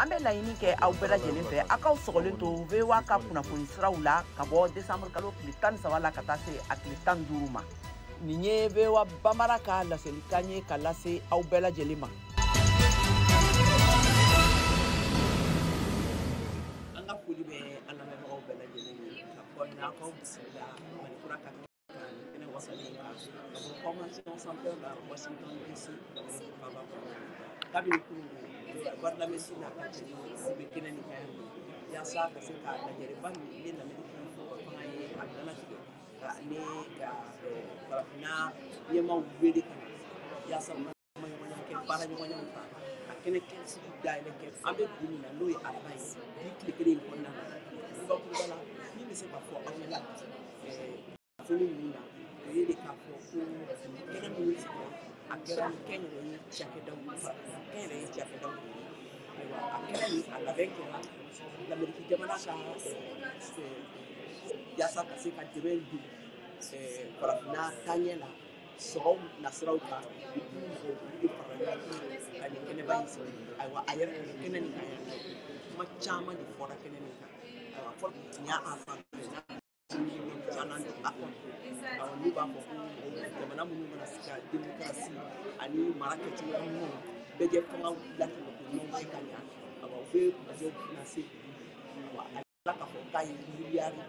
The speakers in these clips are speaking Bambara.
an bɛ laɲini kɛ aw bɛɛ lajɛlen fɛ, aw k'aw sɔgɔlen to VOA ka kunnafoni siraw la ka bɔ décembre kalo tile 13 la ka taa se a tile 15 ma. Nin ye VOA Bambara ka laselikan ye ka lase aw bɛɛ lajɛlen ma. An ka foli bɛ an lamɛnbagaw bɛɛ lajɛlen ye ka fɔ n'aw bisimila Mali kura ka kɛnɛ wasalen kan ka bɔ Convention Center la Washington DC faaba kɔnɔ. Kabini kunun Guadalupe n'a ka cɛdenw bɛ kɛnɛ nin kan yan nɔ yaasa ka se ka lajɛrɛba min ni Lamɛriki fanga ye a dannatigɛ ka ni ka farafinna ɲɛmaaw wele ka na yaasa u ka kumaɲɔgɔnya kɛ baaraɲɔgɔnyaw kan ka kɛnɛ sigi dayɛlɛ kɛ. An bɛ bi min na n'o ye araba ye, bi tile kelen in kɔnɔna na kurubakuruba la min bɛ se ka fɔ aw ɲɛna kunnafoni ninnu na, o ye de k'a fɔ ko kɛnɛ minnu sigira a kɛra ni kɛnyɛrɛye cakɛdaw farafinna kɛnyɛrɛye cakɛdaw de ye. Ayiwa, a kɛnɛ nin a labɛn kɛra Lamɛriki jamana ka yaasa ka se ka dɛmɛ don farafinna taaɲɛ la sɔrɔ nasiraw kan, u k'u mɔgɔw olu de farala ɲɔgɔn kan ka nin kɛnɛba in sigi. Ayiwa, a yɛrɛ kɛnɛ nin kan yan nɔ, kuma caman de fɔra kɛnɛ nin kan. Ayiwa, fɔlɔ nin y'a fan fɛ caman de a kɔnɔ. Awɔ, n'u b'a fɔ ko jamana minnu mana se ka démocratie ani mara kɛcogoya ɲumanw bɛɛ jɛ fanga latɛmɛ ko ɲumanw kɛ ka ɲa, awa u bɛ budget financer olu ye. Awa, a yira k'a fɔ k'a ye miliyari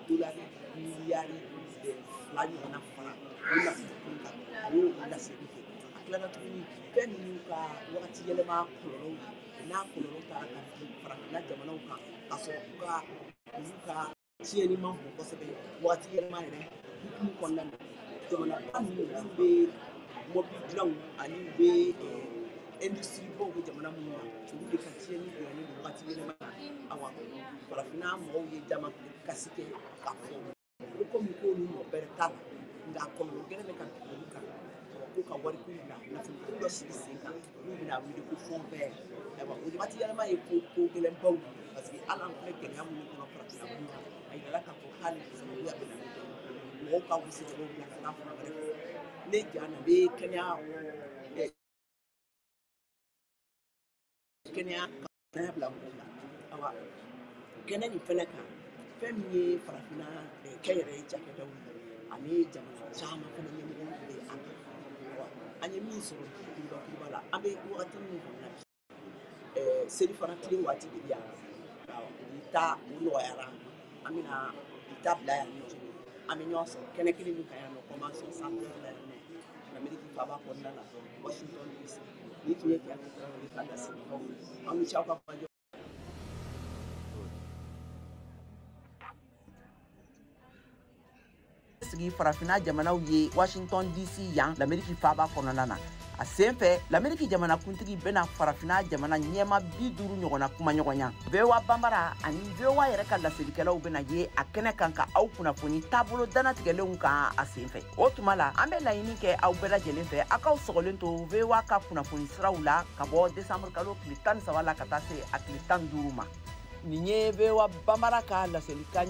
dolari miliyari 2 ɲɔgɔnna fara o nafolo kun kan, a y'o laseli kɛ. A tilala tuguni fɛn minnu ka wagati yɛlɛma kɔlɔlɔw ye, n'a kɔlɔlɔ taara ka bin farafinna jamanaw kan k'a sɔrɔ olu ka tiɲɛni man bon kosɛbɛ wagati yɛlɛma yɛrɛ hukumu kɔnɔna na, jamanaba minnu olu bɛ mɔbili dilanw ani u bɛ industrie baw bɛ jamana minnu na, olu de ka tiɲɛni bonyalen don wagati yɛlɛma na. Awa, farafinna mɔgɔw ye jama kasi kɛ k'a fɔ ko komi k'olu nɔ bɛrɛ t'a la, nka kɔlɔlɔ gɛlɛn bɛ ka bin olu kan. Awa, ko ka wariko bila nafoloko dɔ sigi sen kan n'u bɛna wele ko fond vert. Ayiwa, o wagati yɛlɛma ye ko gɛlɛnbaw ye, parce que hali an filɛ gɛlɛya minnu kɔnɔ farafinna kun kan, a yirala k'a fɔ k'ale sababuya bɛ na ni dɔ ye mɔgɔw ka u sigiyɔrɔw bila ka taa fan wɛrɛ fɛ. Ne ja na bɛ kɛnɛya bila mɔgɔw la. Awa, kɛnɛ nin fɛnɛ kan, fɛn min ye farafinna kɛnyɛrɛye cakɛdaw ye ani jamana caman fɛnɛ ɲɛmɔgɔw bɛ a kan. Awa, an ye min sɔrɔ bi kurubakuruba la, an bɛ wagati min kɔnɔ na bi, seli fana tile waati de bɛ yan, bi ta o nɔgɔyara, an bɛna bi ta bila yan nɔ, an bɛ ɲɔgɔn sɔrɔ kɛnɛ kelen min kan yan nɔ Convention Center la yan nɔ Lamɛriki faaba kɔnɔna la Washington DC. Nin tun ye Kiyatu Tarawele ka laselikanw ye. Aw ni ce aw ka kumajɔ. Sigi farafinna jamanaw ye Washington DC yan Lamɛriki faaba kɔnɔna na. A sen fɛ Lamɛriki jamanakuntigi bɛna farafinna jamana ɲɛma 50 ɲɔgɔnna kumaɲɔgɔnya. VOA Bambara ani VOA yɛrɛ ka laselikɛlaw bɛna ye a kɛnɛ kan ka aw kunnafoni taabolo dannatigɛlenw kan a sen fɛ. O tuma la, an bɛ laɲini kɛ aw bɛɛ lajɛlen fɛ, aw k'aw sɔgɔlen to VOA ka kunnafoni siraw la ka bɔ décembre kalo tile 13 la ka taa se a tile 15 ma. Nin ye VOA Bambara ka laselikan.